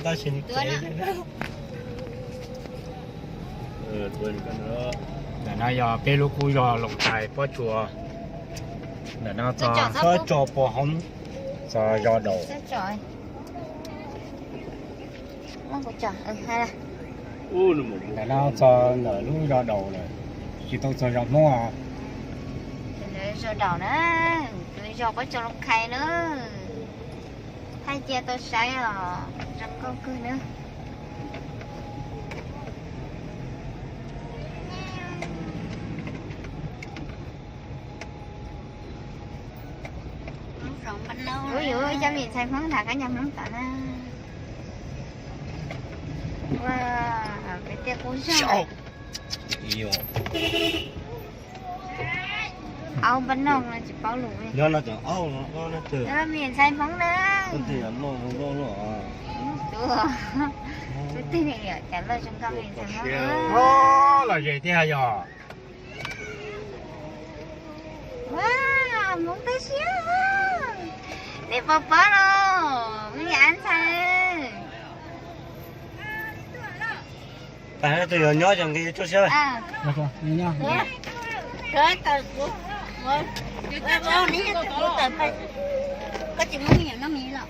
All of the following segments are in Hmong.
Tab sis ntawm no yog peb lub qub zos Loos Khais Pob Tsuas. Ntawm no txog, tso pos hoob, txog zos Daus. Ntawm no txog ntawm lub zos Daus lawm, tsis tau txog zos Hmoob. Zos Daus na, zos Pob Tsuas Loos Khais na. Thaij cia tau saib os, zoo nkauj kawg na. Ub, yuav ib co me ntxhais Hmoob nram kab nyas Hmoob tom na. Ua, peb tiaj qub zog. Aub npab noog no tsis paub lus li. Me ntxhais Hmoob na. Tus twg ne, cas loj zoo nkauj me ntxhais Hmoob. Lom zem tiag yog. Ua, Hmoob tag siab. Nej puas paub los me ab ntxhais. Tus yuav nyob cov nqi tsuj siab. Koj tsis muab me nyuam no me los.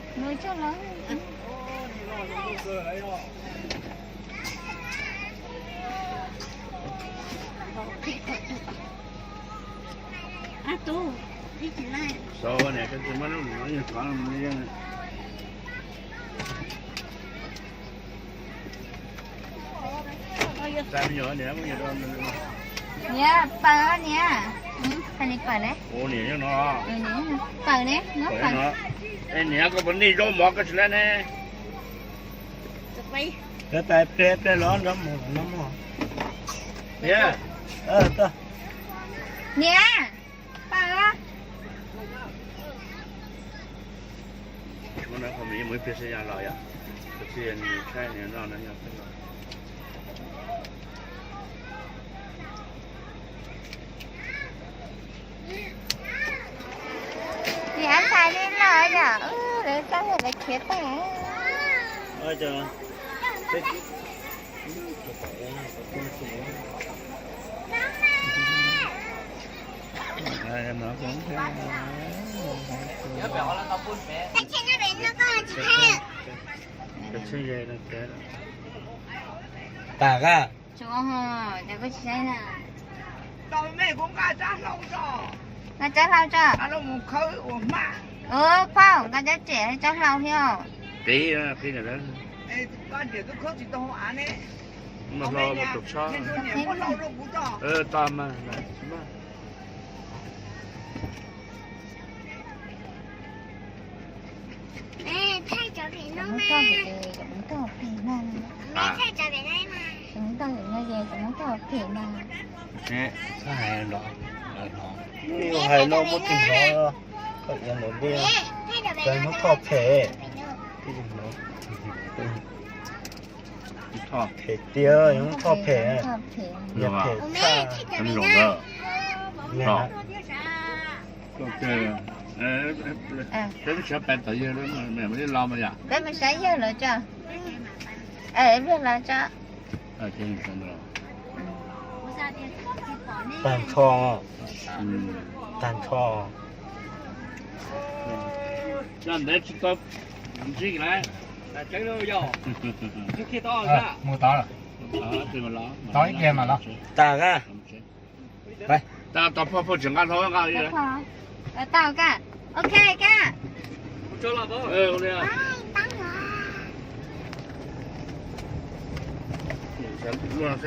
Niam, pawg niam. Pawg ne, muab pawg. Niam, koj puas nij zaub mov koj tsis lab ne? Niam, pawg. Niam ntxhais nej loj yom, lawv txoj lawv khiav tag. Tas koj. Tsuav ho, cas koj tsis saib na? Nqa tsob hlau tso. Phauj, nqa cov riam tsob hlau thiab. Cov muab toj pem no, cov muab toj pem no, cov muab toj pem no. Hais no muab tig hnov, kom iab ntawd dej, cov muab toj pem. Toj pem tiag, muab toj pem, phem tshaj. Peb mus saib yawg lawv tso. Ib pliag los tso. Tag nrho, tag nrho. Ntev tsis tau ntsib lawm. Mus tod, tod ib pliag mas los. Tag a. Tau, tau, phauj, phauj tseem nqa hlau nqa. Tau ka. Ok ka.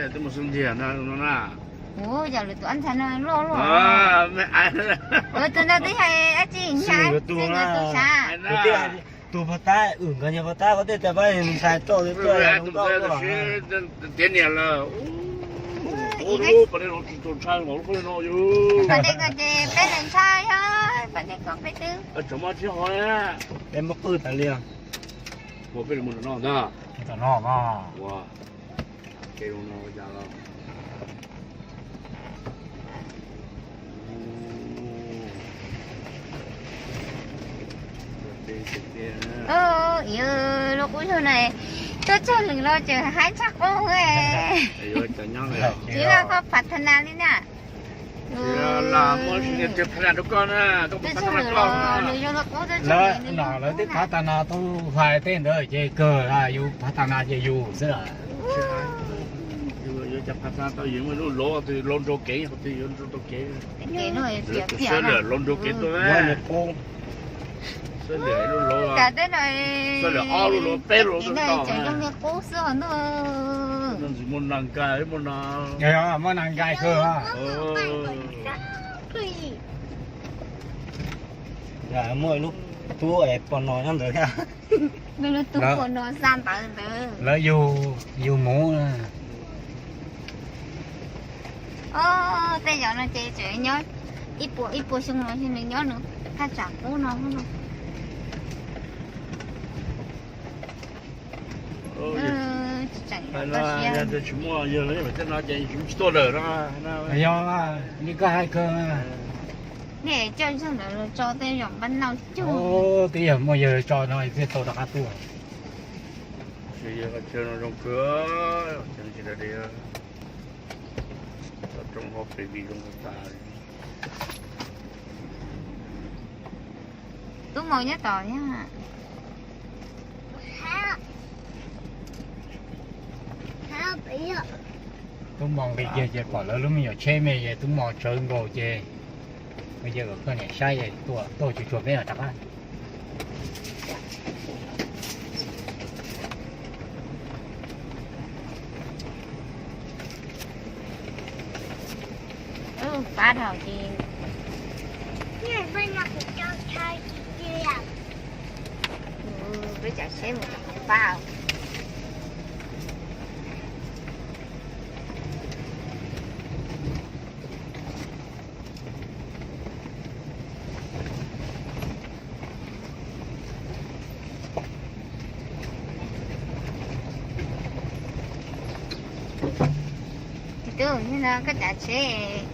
Twb mus xwb ntiag no na. Ua cas lawv tus ab ntxhais no loj loj. Tus no twb yog dab tsi ntag, tus sav. Tus pog tab, wb nkawd niag pog tab ko tej tas pab ntxhais toj tuaj. Tiav niam lawm. Pas dej ko ces peb lawv ntshaw yog, pas dej ko peb twb. Peb muab qwj tas li os. Ua peb mus tom no ntag. Tom no mas. Ua, ke zoo no ya los. Lub Ub, yog na, tuaj txog lwm los tseem haib tshaj qub. Tsis lam koj phav tha nas li na. Lawv twb phav tha nas tau hais tej ntawd ces kawg yus phav tha nas ces yus xwb. Lub lov lau nraug kev, lau nraug kev tuaj, peb lub zoo li qub xwb os. Muaj nas nkais kawg. Muaj ib lub tub es pos no nyob ntawd thiab. Lub tub pos no xa ntawd ntawd. Lawv yug, yug muv. Os, tej zaum no ces tseem nyob ib puas, ib puas xyoo no nws nyob nws thaj tsam qub no. Tsis muaj yawg los tej no ces tsis tuaj lawm no. Yog li koj hais kawg. Nej coj zog ntawd los tso tej zaum npaj noj cuag. Twb yog muaj yawg tso no thiaj tau rov qab tuaj. Zoo kawg, tsis da de, tso roob hauv pes vis zoo tas. Tub Maus nyob tod thiab. Tub Maus nqis kiag ces pom lawv lub me nyuam tsheb me es Tub Maus tsawv nkaus ces, yawg kom koj niam saib tuaj, tuaj tsuag tsuag peb rov qab. Pab dhau ces peb cov tsheb mus pab. Tus no koj cav tsheb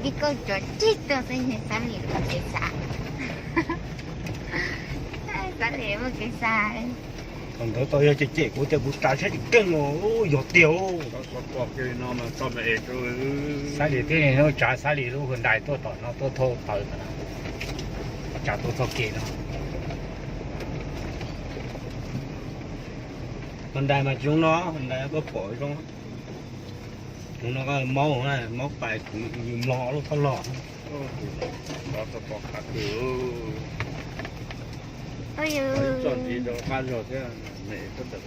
li koj cov tib tug xwb, xav li lub kev xav, xav li muaj kev xav. Thaum ntawd tau yog cem cem kuv tias kuv tsav tsheb tsis keej os, yog tiag. Xav li tib neeg tsav xav li lub Hyundai tuaj tom no tuaj thauj taws no, tsav tuaj txoj kev no. Hyundai mas tsis zoo no, Hyundai koj pom zoo. Tus no maub, maub pais kuv yus mlog lub thoj loj.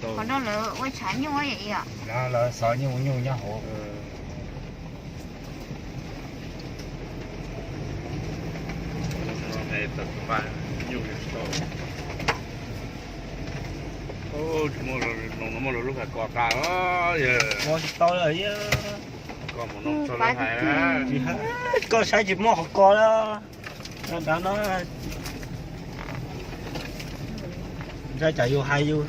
Qhov no lawv ua tshav nyuj os. Lawv xov nyuj, nyuj nyob hauv. Tsis muaj, no muaj lub kos tas, tsis tau lawm. Koj saib tsis muaj qhov kos lawm. Dav no, ntshai tsam yus hais yus.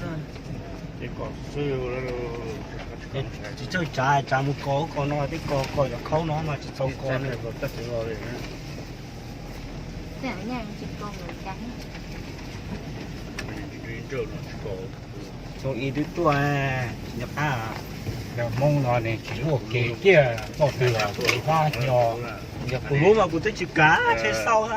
Tsis txawj tsav, tsav mus kos ub kos no, twb kos kos cov khaub no mas tsis txaus kos. Txoos ib twb tuaj, nyob qab. Cov Hmoob no nws tsis luaj kev kiag, txoj twg los kuv fab nyo. Yog kuv lub mas kuv twb tsis kav, tsheb xauj.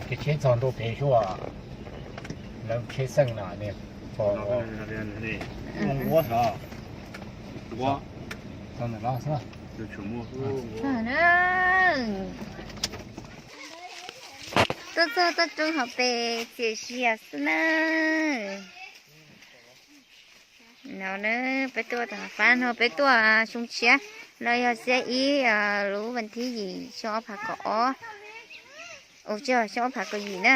Ces tsheb txog ntua pem suab, lawv tsheb xeej no. Tuaj txog toj roob hauv pes txias zias xwb na. No na, peb tuaj tom fab no peb tuaj xyoo tshiab, no yog xiab ib lub vas thib yim xyoo ob phav kaum ob, ua tsis yog xyoo ob phav kaum yim na,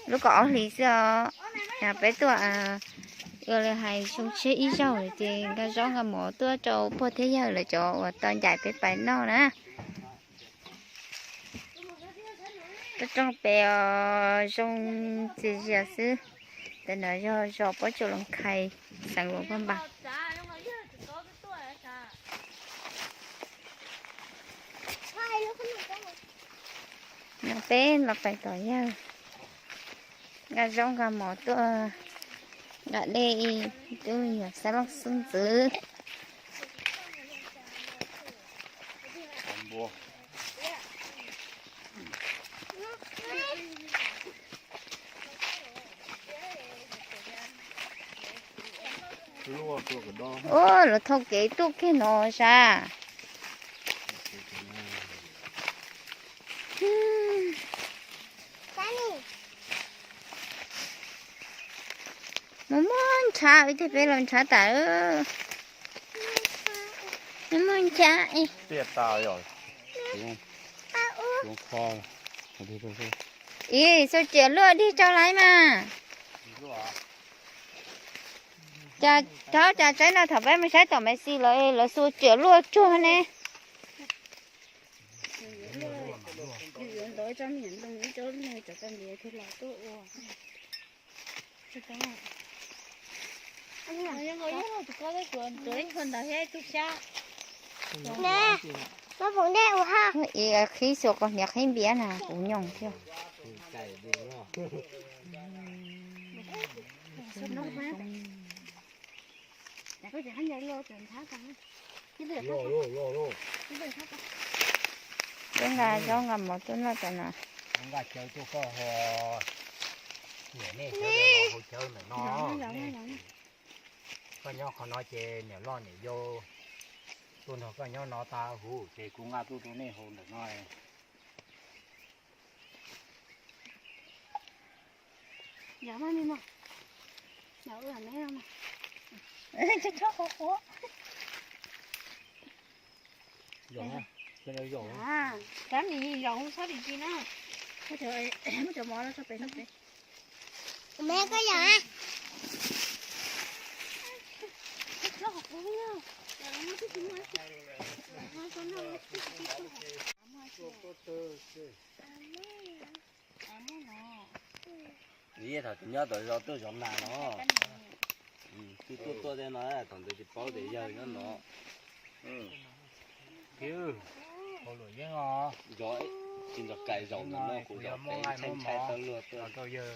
lub kaum ob hlis xwb os. Peb tuaj, ua li hais xyoo tshiab ib zaug lawm ces nkag zaub nkag mov tuaj rau pog thiab yawg lawv cov uas tau ncaim peb pais noj na. Toj roob pem os, zoo txias zias xwb. No yog zos Pob Tsuas Loos Khais, xeev Luam Phaj Npas. No peb los pais tom yawg nqa zaub nqa mov tuaj nqa dej ib tug yog xab loj xub ntxwv. Ua lawv thauj kev tuaj kiag no sas. Mus muab ntshav ib teg peb los ntshav tas. Muab ntshav. Ib, xu tsiam luaj dig rau lawm mas. Cas rau cas tsaib no thaum peb mus saib tom Maiv Xis lawv, lawv xu tsiam luaj tsuag ne. Ib qhib xuas qos hniav qhib npiav na kuv nyoos thiab. Peb nqa zaub nqa mov tuaj noj tas no. Nqa cawv tuaj koj ho, niam nej sawv daws los haus cawv ntawm no. Koj nyob qhov no ces niam loj niam yau tuaj nrog koj nyob no tas huv ces kuv nqa tuaj rau nej haus ntawm no. Cov me zaum tsis na, muab cov mov no tso pem no pem. Me koj yog a. Ib thaum tus nyob tom zos tuaj zov nas no, twb tuaj tuaj tej no thaum ntawd tsis paub tias yawg nyob no. Zov tsis nrog kais zaum ntawm no kuv zov pem ntshai ntshai tau luag tuaj rau yawg.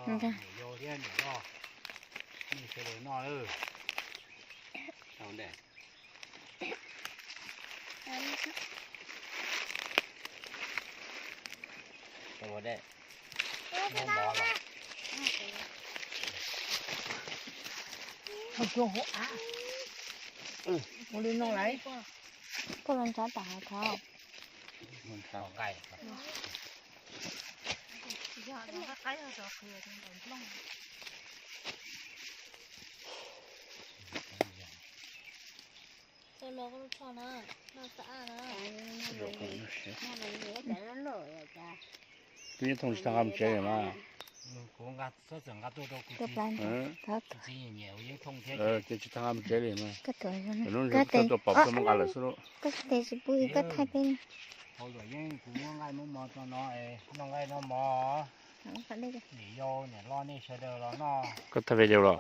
Niam yau thiab niam loj, nej sawv daws noj lawm. Ua li no lawm. Koj los nrhav tom hav thov. Twb nyob thooj tsis tau nqa mus tsev li mas. Twb tsis tau nqa mus tsev li mas. Hnub no koj tuaj pom koj muab nqa lawm xwb lauj. Koj tes tsis pub koj thaij peb. Hauv luam yeeb kuv muab nqaij muab mov rau no, noj nqaij noj mov. Niam yau niam loj nej sawv daws los noj. Koj thaij video los?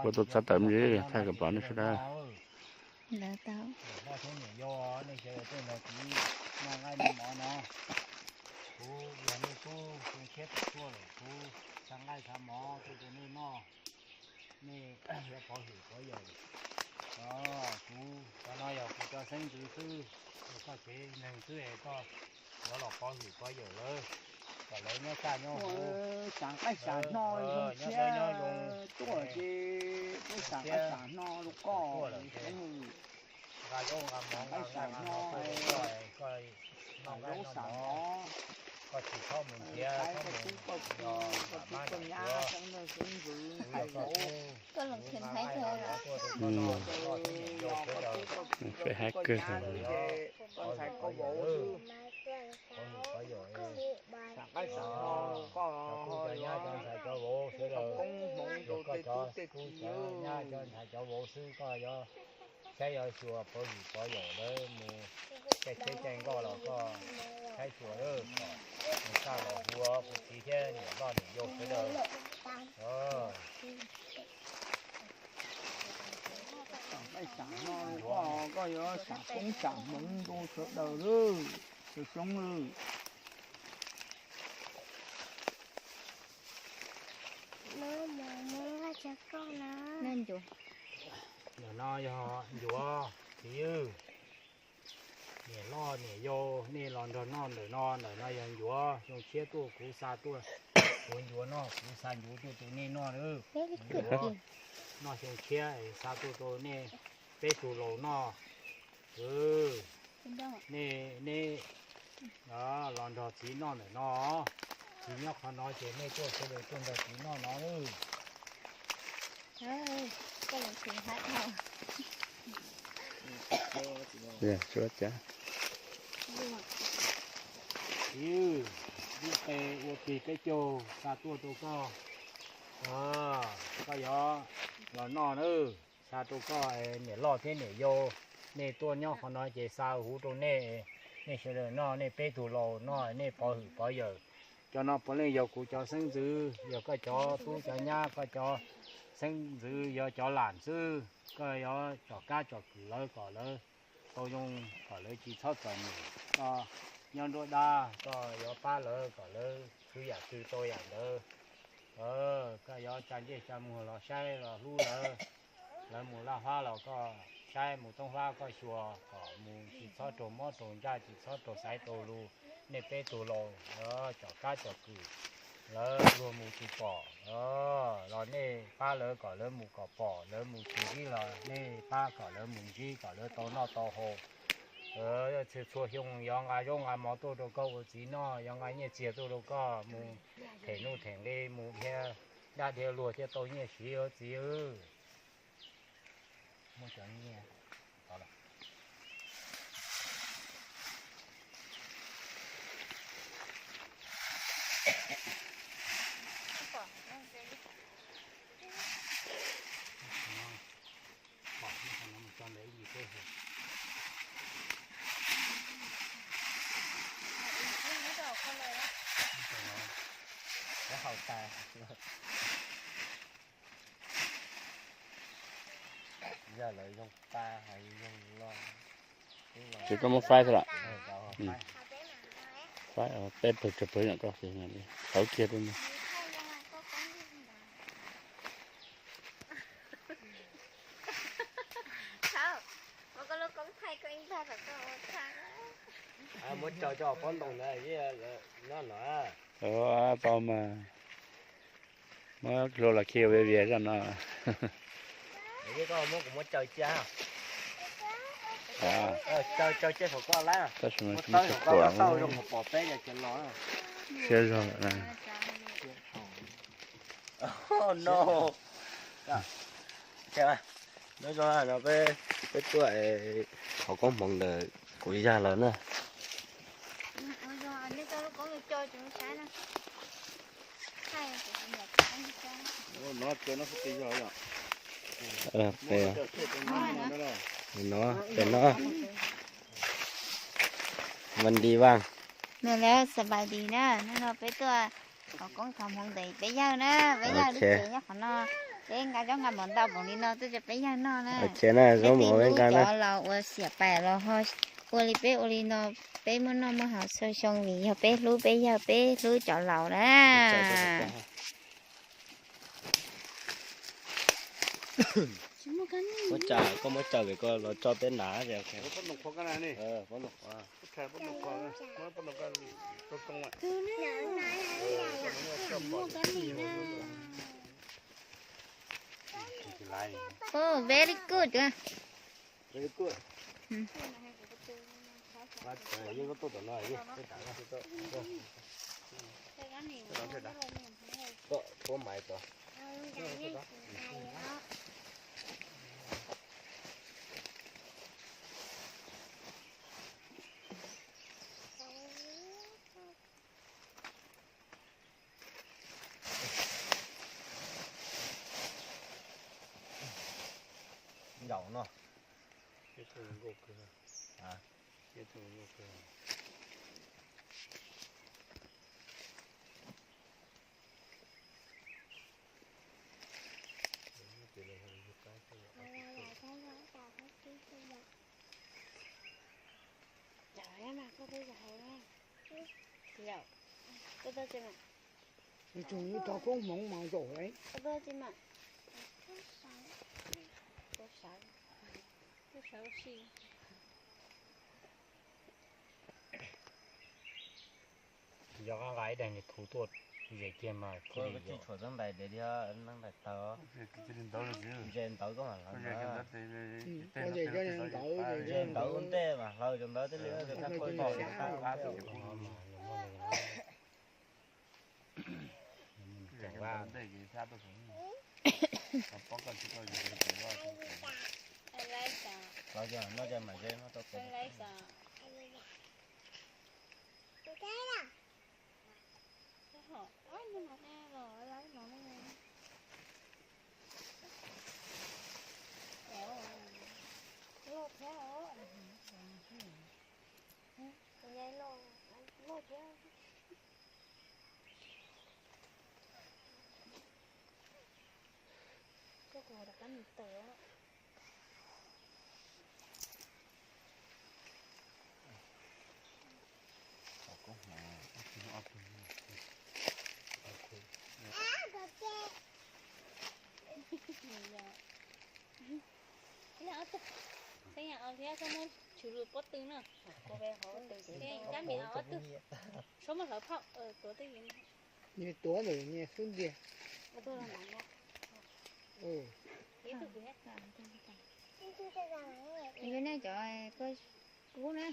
Ua tau txav tawm me ntsis thaij kom pom nej sawv daws. Niam loj thiab niam yau nej sawv daws tuaj nrog kuv noj nqaij noj mov no. Kuv yog nej tub xyoo tshiab tawm tuaj lawm, kuv xa nqaij xa mov tuaj rau nej noj. Nej yuav pov hwm pov yawm. Kuv cov no yog kuv cov xeeb ntxwv xwb, yog koj tsev neeg xwb es koj yuav los pov hwm pov yawm lawv, kom lawv nyob txaj nyob huv, nyob dawb nyob zoo, tuaj ces peb xam nqaij xam hno rau koj, nqa zaub nqa mov nqa nqaij noj mov rau koj, koj noj nqaij noj mov, koj tsis txhob mus nrhiav txhob mus yos mab nam tuav, kuv yog koj tub, kuv nqa nqaij nqa mov tuaj rau koj noj, koj thiab niam yau sawv daws, pov hwm pov yawm, pov hwm pov yawm, cov tub cov nyab cov ntxhais cov vauv sawv daws, yog koj cov tub cov nyab cov ntxhais cov vauv xwb koj yuav saib yuav xyuas pov hwm pov yawm lawv mus caij tsheb caij nkoj los koj saib xyuas lawm kom Xa los hu kuv txiv thiab niam loj niam yau sawv daws. Koj, koj yuav sam koob sam hmoov rau sawv daws lawm, sawv xyoob lawm. Ntawm no yog ncuav txiv, niam loj niam yau nej los nrog noj ntawm no, ntawm no yog ncuav xyoo tshiab tuaj kuv xa tuaj, kuv ncuav noj kuv xa ncuav tuaj rau nej noj. Noj xyoo tshiab xa tuaj rau nej peb tug laus noj. Nej, nej los nrog txiv noj ntawm no. Txiv nyob qhov no ces nej tuaj sawv daws tuaj nrog txiv noj no. Txiv, lub qe ua plig peb caug xa tuaj rau koj, koj yuav los noj na. Xa rau koj niam loj thiab niam yau, nej tuaj nyob qhov no ces xa huv rau nej, nej sawv daws noj, nej peb tug laus noj, nej pov hwm pov yawm. Cov no puav leej yog kuv cov xeeb ntxwv, yog koj cov tub cov nyab, koj cov xeeb ntxwv, yog cov lam xwb. Koj yuav tsom kab tsom kwm lawv kom lawv tau zoo, kom lawv tsis txhob txom nyem. Koj nyob nruab dab, koj yuav pab lawv kom lawv khwv yam twg tau yam ntawd. Koj yuav tsa ntsej tsa muag los saib los hlub lawv. Lawv mus laj fab los koj saib, mus toob fab koj xyuas kom mus tsis txhob raug mob raug ntsaj, tsis txhob raug xaiv raug lus. Nej peb tug laus tsom kab tsom kwm, lawv luag mus tsis pom los nej pab lawv kom lawv mus kom pom, lawv mus tsis ntsib los nej pab kom lawv mus ntsib, kom lawv tau noj tau haus. Txhua xyoo yuav nqa zaub nqa mov tuaj rau koj ua txiv noj, yuav nqa nyiaj txiag tuaj rau koj mus them nuj them nqi, mus dhia dab dhia luag thiaj tau nyiaj siv ua txiv. Muaj cov nyiaj Yog lawv zoo pa hais zoo lo. Ces koj muab faib xwb los? Faib, peb pawg tsawg pawg nyom koj, tawv kiag rau no. Muab tsaws cov pob ntoo ntawd no no. Tau mas. Muab hlua los khi vias vias zoj no. Muab kuv muab tsaws cia. Tsaws, tsaws cia saum koj lawm. Tab sis mas tsis muaj tauj, tauj zoo pom peb ces los. Siab zog lawm na. No. Nyob zoo, no peb, peb tuaj haus koob hmoov ntawm kuv yawg lawv na. No, pem no. Vaj Lis Vaj. Nws lawv xas npais dis na, hnub no peb tuaj haus koob haus hmoov ntawm peb yawg na, peb yawg lub tsev nyob qhov no. Peb nqa zaub nqa mov ntau npaum li no tuaj rau peb yawg noj na. Peb hlub cov laus uas xiam pam los ho ua li peb ua li no, peb muaj noj muaj haus txhua xyoo vim yog peb hlub peb yawg, peb hlub cov laus na. Muab tsaws, koj muab tsaws vim koj los tso peb nrad. Oh, very good. Ncaum no. Peb tug zoo nkauj kawg. Peb tug zoo nkauj kawg. Tsuas yus rov koob hmoov mas zaum li. Yog nqa ib daim niag thuv tuaj zem kiag mas thiaj li tshuam xeeb ntais, ntais taw, ze ntawv koj mam hlawv, ze ntawv ua ntej mas hlawv rau ntawd thiaj li tau poj. Xeeb Yas, ob tug, xeeb Yas ob tug koj muab tshwv lub pob tw na. Kab mis ob tug, txhob muab hlawv phauj, tuav twj ywm. Nyias tuav ntawm nyias xub ntiag. Yog nej cov kub na.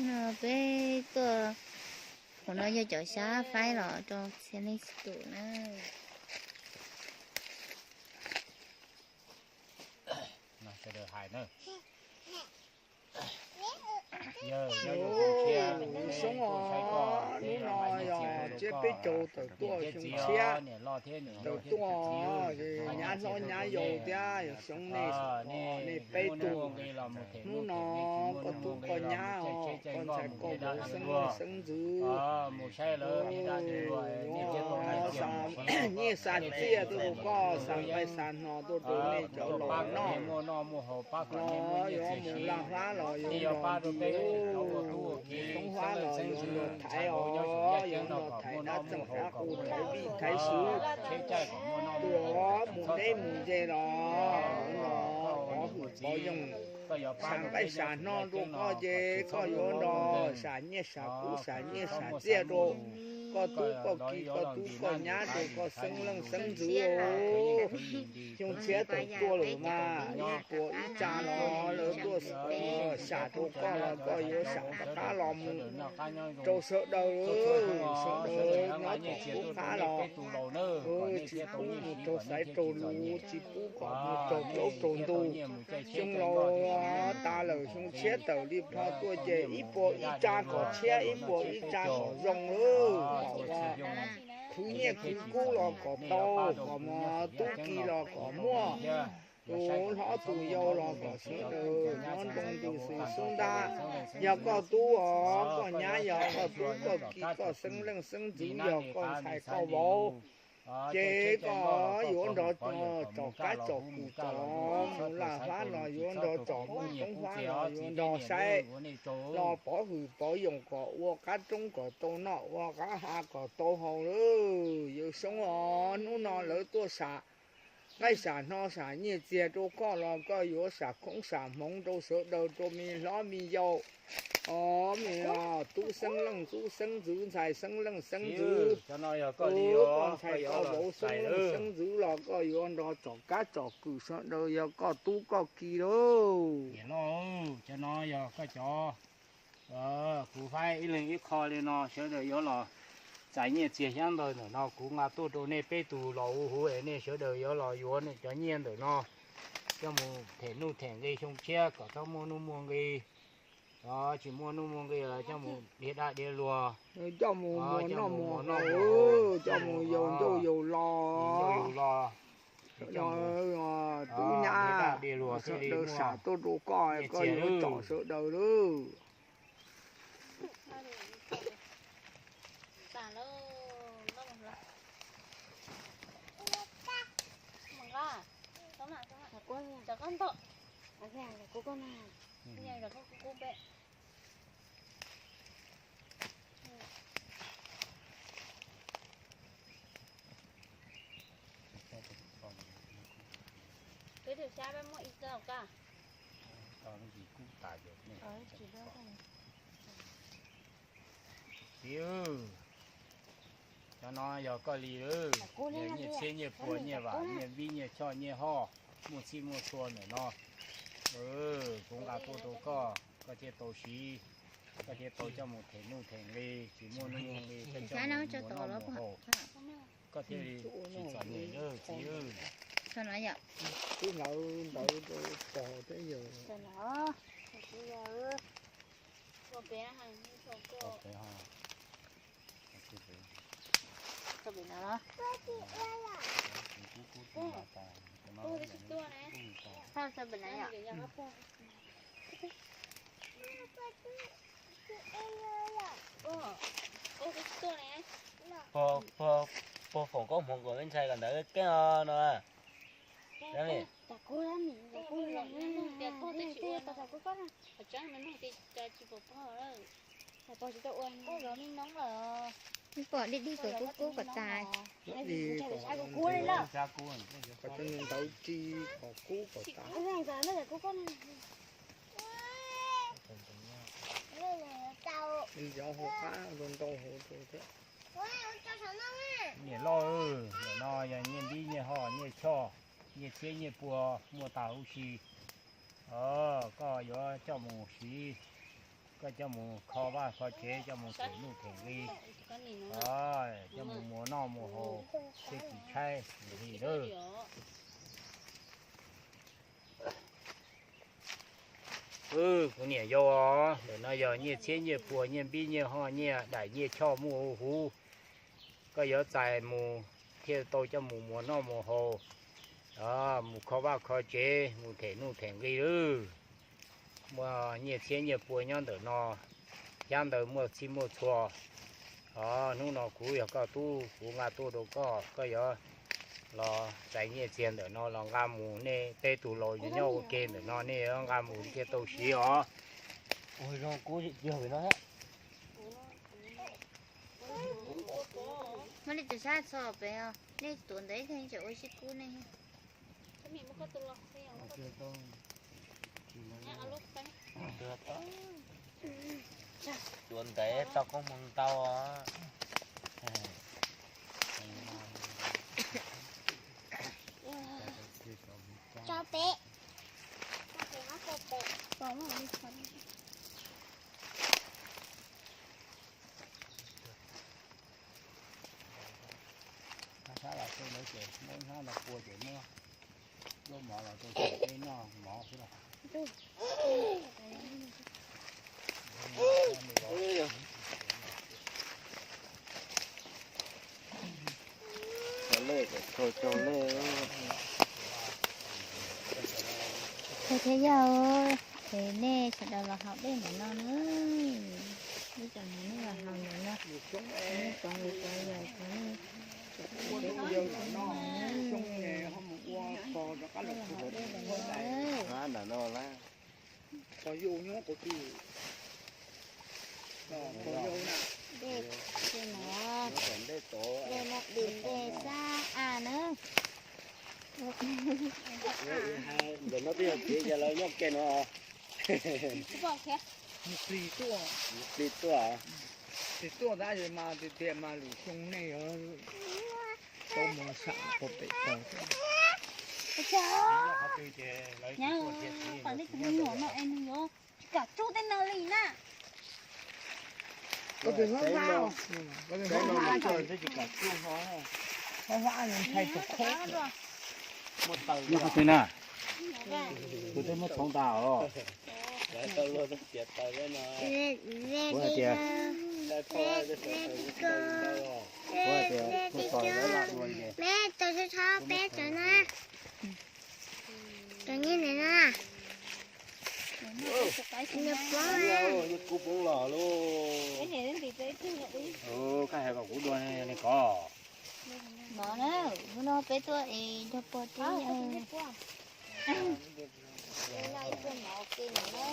No peb tuaj, qhov no yog cov xyab faib los rau txhia leej txhia tus na. Sawv daws hais na. Yawg, yawg Xyoob os, hnub no yog tsiab peb caug tawm tuaj xyoo tshiab, tawm tuaj nyab hlob nyab yau thiab yawg Xyoob nej, nej peb tug. Hnub no koj tub koj nyab os, koj ntxhais koj vauv xeeb leej xeeb ntxwv, xa nyiaj xa txiaj tuaj rau koj, xa nqaij xa hno tuaj rau nej cov laus noj. Los yuav mus laj hlab los yuav nrog nti, toob hlab los yuav nrog thaiv os, yuav nrog thaiv dab txeem dab qus, thaiv vij thaiv sub, tuaj mus deb mus ze los yuav nrog pov hwm pov yoo, sam nqaij sam hno rau koj ces koj yuav nrog sam nyiaj sam kub sam nyiaj sam txiaj rau koj tub koj ki koj tub koj nyab rau koj xeeb leej xeeb ntxwv os. Xyoo tshiab tawm tuaj lawm mas ib puas ib tsa los lawv tuaj sam rau koj los koj yuav sam rov qab los mus rau sawv daws, sawv daws nyob tod tub qab los tsis pub mus raug xaiv raug lus, tsis pub kom mus raug plaub raug ntug. Xyoo laus tas lawm xyoo tshiab tawm li plho tuaj ces ib puas ib tsa kom tshiab ib puas ib tsa kom zoo lawm, kom ua khwv nyiaj khwv kub los kom tau, kom mus tub ki los kom muaj, tus hlob tus yau los kom sawv daws nyob ntoo ntws xws xub ntab. Yog koj tub os, koj nyab yog koj tub koj ki koj xeeb leej xeeb ntxwv yog koj ntxhais koj vauv, ces koj yuav nrog tsom kab tsom kwm tsom mus laj hlab los yuav nrog tsom mus toob hlab los yuav nrog saib los pov hwm pov yoo kom ua qab roob kom tau noj ua qab hav kom tau haus lawm. Yawg Xyoob os, hnub no lawv tuaj sam nqaij sam hno sam nyiaj txiag rau koj los koj yuav sam khoob sam hmoov rau sawv daws rau me hlob me yau, os, tub xeeb leej tub xeeb ntxwv ntxhais xeeb leej xeeb ntxwv, koj ntxhais koj vauv xeeb leej xeeb ntxwv los koj yuav nrog tsom kab tsom kwm sawv daws yog koj tub koj ki lauj. Cov no yog koj cov, kuv faib ib leeg ib qho li no, sawv daws yuav los txais nyiaj txiag xyab ntawv ntawm no kuv nqa tuaj rau nej peb tus los hu hu es nej sawv daws yuav los yuav nej cov nyiaj ntawm no coj mus them nuj them nqi xyoo tshiab kom txhob muaj nuj muaj nqi. Tsis muaj nuj muaj nqi los coj mus dhia dab dhia luag, coj mus muas noj muas haus, coj mus yaus ncauj yaus lo, tub nyab sawv daws sam tuaj rau koj, koj yuav tsom sawv daws lawm. Kuv koj na. Koj kub kub peb. Peb tug xyab peb muaj ib txoj ka. Txiv, cov no yog koj li, yog nyiaj txhiab nyiaj puas nyiaj vam nyiaj npib nyiaj choj nyiaj hoj, muaj txhij muaj txhua ntawm no. Kuv nqa tuaj rau koj, koj thiaj tau siv, koj thiaj tau coj mus them nuj them nqi, tsis muaj nuj muaj nqi koj coj mus muas noj muas haus, koj thiaj li tsis txom nyem txiv. Twb hlawv ntawd rau pog thiab yawg. Puag foom koob hmoov kom me ntxhais kom ntawd keeb no. Ib pom dij dij kom kub kub kom tas. Ntawd ris kom kub kom tas. Yov hauv qab ntau hauv rau thiab. Niam loj, ntawm no yog nyiaj npib nyiaj hoj nyiaj choj, nyiaj txhiab nyiaj puas muaj tas huv si. Koj yuav coj mus siv, koj coj mus kho vaj kho tsev, coj mus them nuj them nqi, coj mus muas noj muas haus, thiaj tsis tshaib li lawm. Kuv niam yau os, ntawm no yog nyiaj txhiab nyiaj puas nyiaj npib nyiaj hoj nyiaj daim nyiaj choj muaj huv huv. Koj yuav txais mus thiaj tau coj mus muas noj muas haus, mus kho vaj kho tsev, mus them nuj them nqi lawm. Muaj nyiaj txhiab nyiaj puas nyob ntawm no, xyab ntawv muaj txhij muaj txhua. Hnub no kuv yog koj tub, kuv nqa tuaj rau koj, koj yuav los txais nyiaj txiag ntawm no los nqa mus, nej peb tug laus nyob ua ke ntawm no, nej yuav nqa mus thiaj tau siv os. Muaj li cas sab txog pem os, nej tuav ntawv ib teg tseem ua sib kub nej. Tuav ntawv tau koob hmoov ntau. Tso pem. Hnab sab los rau ntawd ces muab hnab no pua ces muab lub mov los rau ces peb noj mov xwb los. Thov thiab yog es nej sawv daws los haus dej ntawm no na. Ib tsoom niam nej los haus ntawm no, nej cov nus cov yawg cov nej, nej los haus dej ntawm no. Dej, dej no, dej no dim dej xab a na. Ntawm no twb yog kev yog lawv nyob ke no. Plis tuaj, plis tuaj, plis tuaj tab sis mas tias tias mas lwm xyoo nej yuav tau mus sam puag pem tog. Nyob qhov twg ces lawv tsis tuaj tiag, qhov nej tus me nyuam no es nws yuav tsis kam tsuj tej no li na. Nyob qhov twg na? Kuv twb muab txhoov tas os. Kuv hais tias, kuv hais tias, kuv hais tias, kuv tos lawv lam dua li. Peb tau txhob txhob peb cov na. Cov nyiaj ntawm no. Nyiaj kub poob los lauj. Koj hais kom kuv dua li ko. No na, hnub no peb tuaj es yog puag teb. Ces no,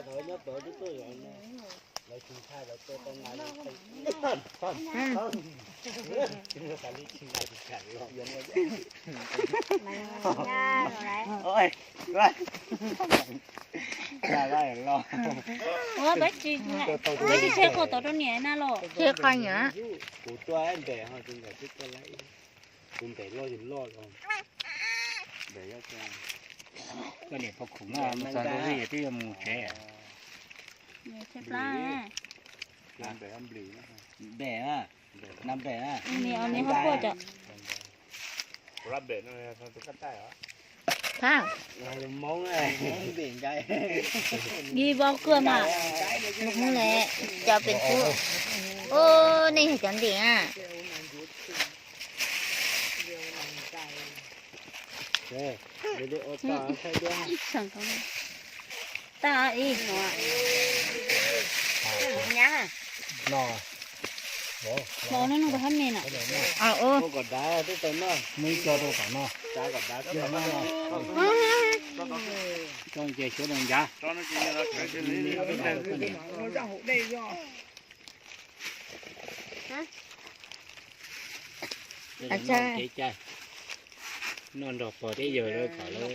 tus nqa diav tuaj li os. Lawv tsis ntshai, lawv tua tau nas li. Peb tsis tseg qhov tod rau niam na los. Tseg qhov niam. Kuv tua npem ho tus ntawm twb tua lawm. Kuv npem loj yus loj los. Koj niam pom khoom no, mus txog ntu vij twb yuav mus tsev. Npem, npem, npem. Thab, đi vô cưa mà. Lục Hưng lệ, chào Bình Phú. Ô, này là chấm điểm à. Tao ib no. Nhá hả? No. Lo nó nó có thấp mềm à? Ờ, ô. Muab ib co rau tom no. Cho ces suav doos ncav. Kev cai noj nrog pog thiab yawg lawv kom lawv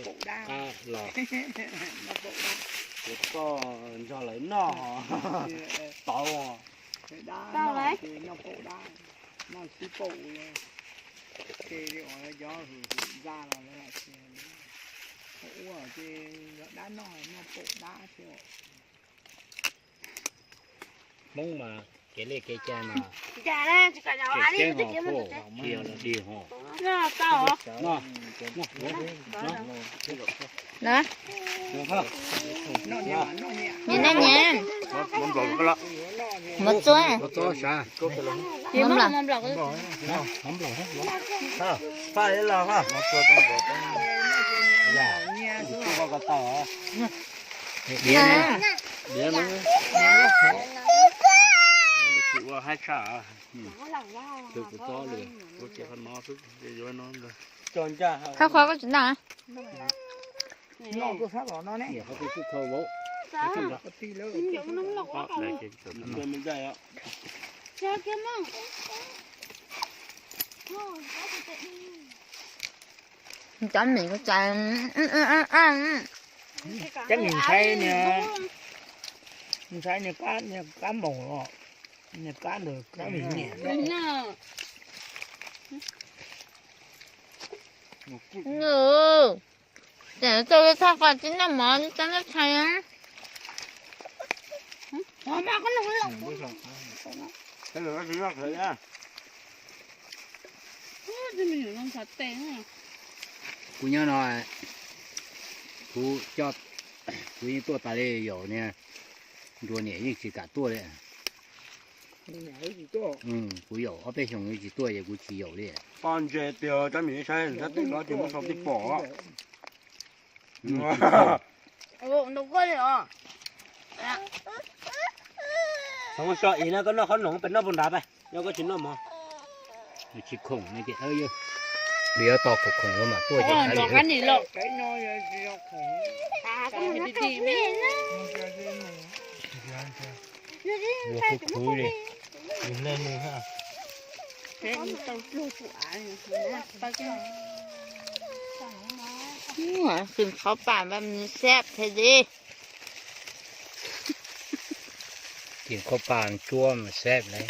qab los. Kuv koj nrog lawv noj tau. Noj sib paum, ces cov hwm hwm ntxa los lawv lam tias ua ces yog dab noj, noj paum dab thiab. Hmoob mas kev li kev cai mas tseem ceeb ho, tsis yog dig ho. Nyiam noj nyiam. Mov txuab. Khab khuab koj tsis noj. Cov mim ko cas. Cov mim ntshai niag, ntshai niag kab, niag kab npaum os, niag kab ntawd kab mim niam. Ces tau thaj qas tsis noj mov tsis tau noj tshais. Kuv nyob no, kuv coj, kuv yeej tuaj tas li yaum niag nruas niam yeej tsis kam tuaj li. Kuv yaum ob peb xyoos yeej tsis tuaj ces kuv tsis yaum li. Poj ntse tiag, cov mim saib sab tej no ces muab sau tij pom. Txhob so is na, koj noj qhob noom pes noj puas nrad pes, yog koj tsis noj mov. Tsis khoom ne ces, yuav tos khoom khoom los mas tuaj ces. Yog kuv khwv li, yus leej nws ha. Sim qhov pam vam nws sab thiab li. Sim qhov pam cua mas sab li.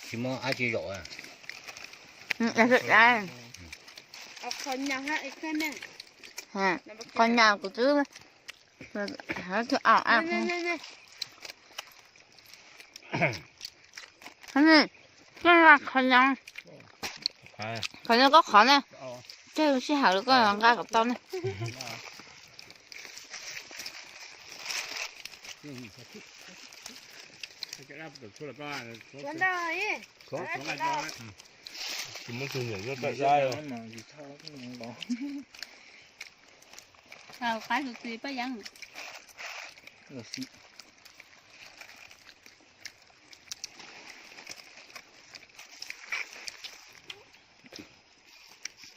Tsis muaj dab tsi zaum. Qhov nyas kuv twb, qhov nyas, qhov nyas. Qhov no koj qhov na, tseg sij hawm koj nqa kom tau na. Qab tus txiv Paj Yeeb.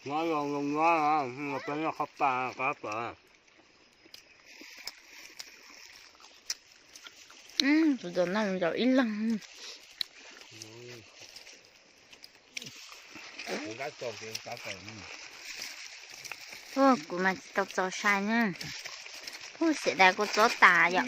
Nyob zoo zoo nyob, peb noj qhov pas qab pas. Tus zaum no zaum ib leeg. Kuv mas tsis tau txaus sai na. Xiam das kua txob tas yom.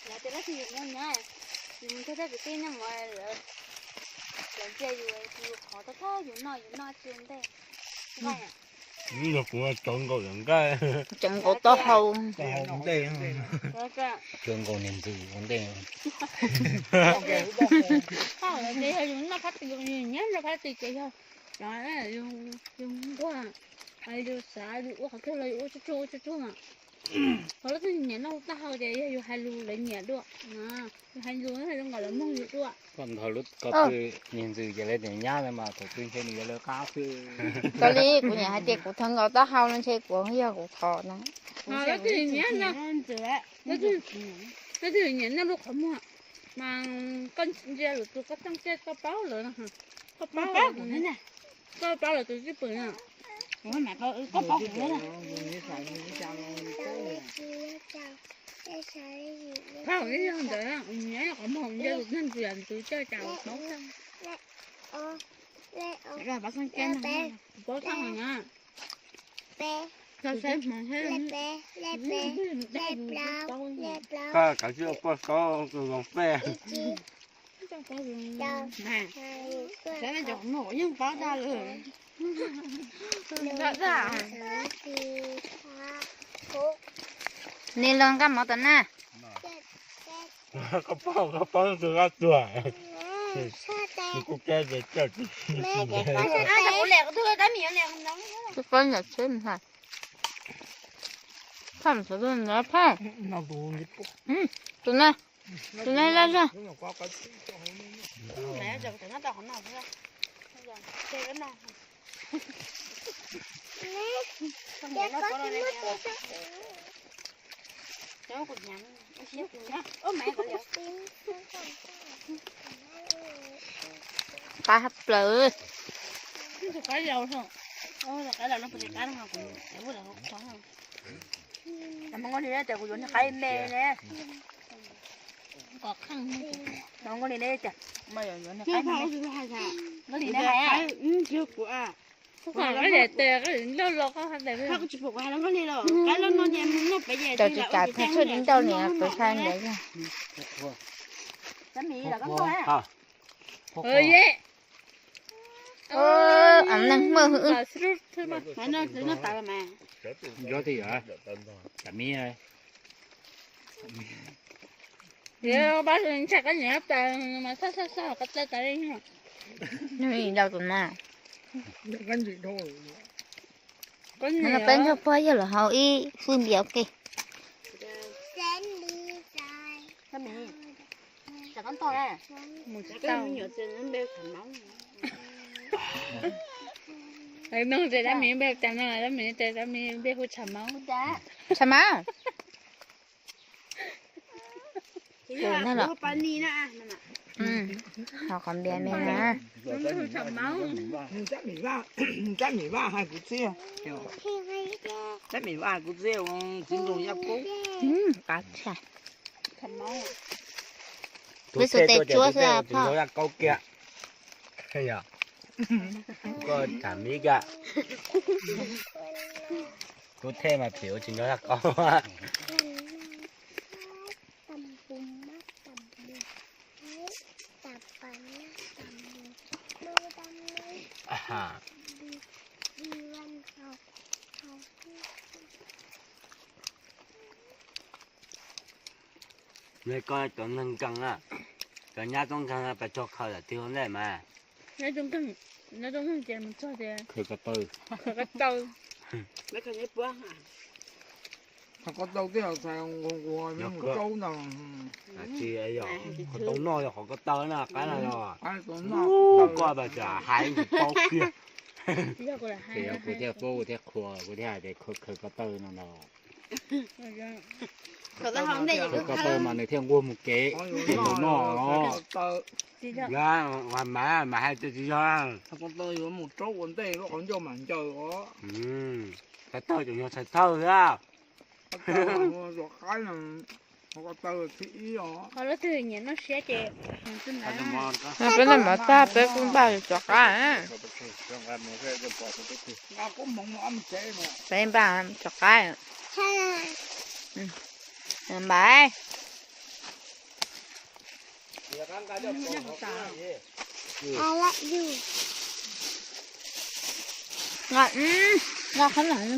Lawv tias lab tsis yus nyob nyab, yus mus nrog tej kwv tij nyob mus lawv, lawv ntsia yus, yus qhov tau thab yus noj yus noj tsis ua ntej. Yog kuv tsawv nkaus yam nqaij, tsawv nkaus taub hau, ntej, tsawv nkaus niag ntxwg ua ntej. Yus noj phab twg, yus nyob nrog phab twg ces yog, yus nquag, yus xav yus ua qhov twg los yus ua tsuj tsuag ua tsuj tsuag mas. Qhov lub twg nyiam noj taub hau ces yog yus hais lus lawv nyiam dua, yus hais lus zoo nkaus lawv mloog yus dua. Koj nthos lub ko tw niag ntxwg ces lawv tias nyab lawm mas thaum twg ntshe nws yuav lawv qab xwb. Tau li kuv niam hais tias kuv thawv nkaus taub hau no ntshe kuv yog kuv thov no. Lub twg nyiam noj lub qhov muag mas koj ntsia lwm tus koj txeej kiag koj paub lawm no. Koj paub, koj paub lawm tus twj pwm no. Phauj ib yog ntawd, nyiam qhov muag ntsia tus neeg tus yam tus coj cas paub. Paub tag na. Koj kav tsij ua poj saub tus zoo fej. Ni los nqa mov tom na. Koj paub, koj paub tus koj tuag. Kuv kuj kab ces coj tsis. Kuv paub nram tsheb hais. Phaj, tus na, tus na laj zog. Qab hab plaws. Tsis pom kuv hais lus Nkauj li los, kab loj no ces mus noj pem ces Cov tsis kam thaij tshuaj di nrauj li, kuv saib ntawd. Neeg muaj hwj. Nyob twj ywm, tam miv. Ntshe koj niam tas mas xaj xaj xaj koj txawj tas li. Nws ntau tus no. Peb nrog pog yawg los haus ib fwj npias ua ke. Nug ces dab miv npe cas no, dab miv tias dab miv npe hu Tshav Mauv. Tshav Mauv. Ho qhov npias me na. Tshav Mauv, tshav Mauv hais kuv txiv, tshav Mauv hais kuv txiv ua txiv ntoo Yaj Kaub. Qab tshaj. Tus thej tuaj ces tus thej ua txiv ntoo Yaj Kaub kiag. Koj tshav miv kiag. Tus thej mas phim ua txiv ntoo Yaj Kaub. Ha. Neb koj cov neeg nkeeg na, cov nyab tub nkeeg pes tsog khaws lawm twg ua ntej mas. Khawb ko taw. Qhov ko taw twb yog txhais nquag nquag mus tsaub ntag. Tsis yog, qhov tau noj yog qhov ko taw na, qaib no yog. Koj pas tsam hais kuv paub kiag. Ces yog kuv thiaj paub, kuv thiaj qhuas, kuv thiaj hais tias khawb ko taw no ntag. Khawb ko taw mas nws thiaj nquag mus kev, nws noj os. Mas, mas hais tias tsis yog. Qhov ko taw yuav mus tsaub ua ntej lub qhov ncauj mas ncaws os. Txhais thawj tseem yog txhais thawj thiab. Qhov ko taw thib ib os. Qhov lub twg nyiam noj siab ces hais xwb ntag. Peb noj mov tag peb kuj npaj yuav cov qaib. Peb npaj cov qaib. Npaj. Nqa, nqa qhob noom.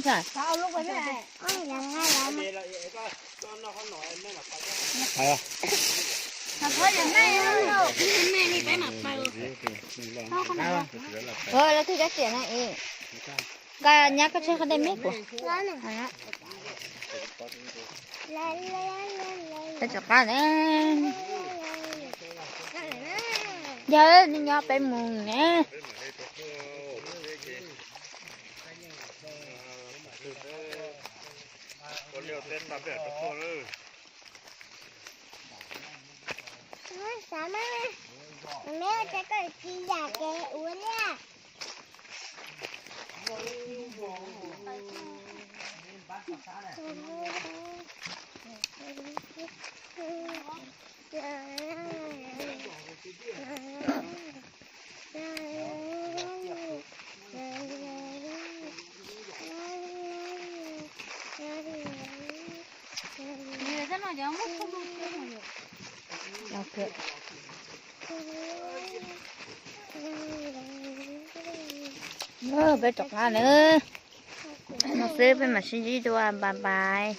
Ov, lawv twb cov tiam no es. Nqa nyab koj tseg qhov dej me kuv. Peb rov qab na. Yog nws nyob peb mus na. Xav mas, me ua tsis yam kev ua li. Peb rov qab na. No xwb peb mam sib ntsib dua, bye bye.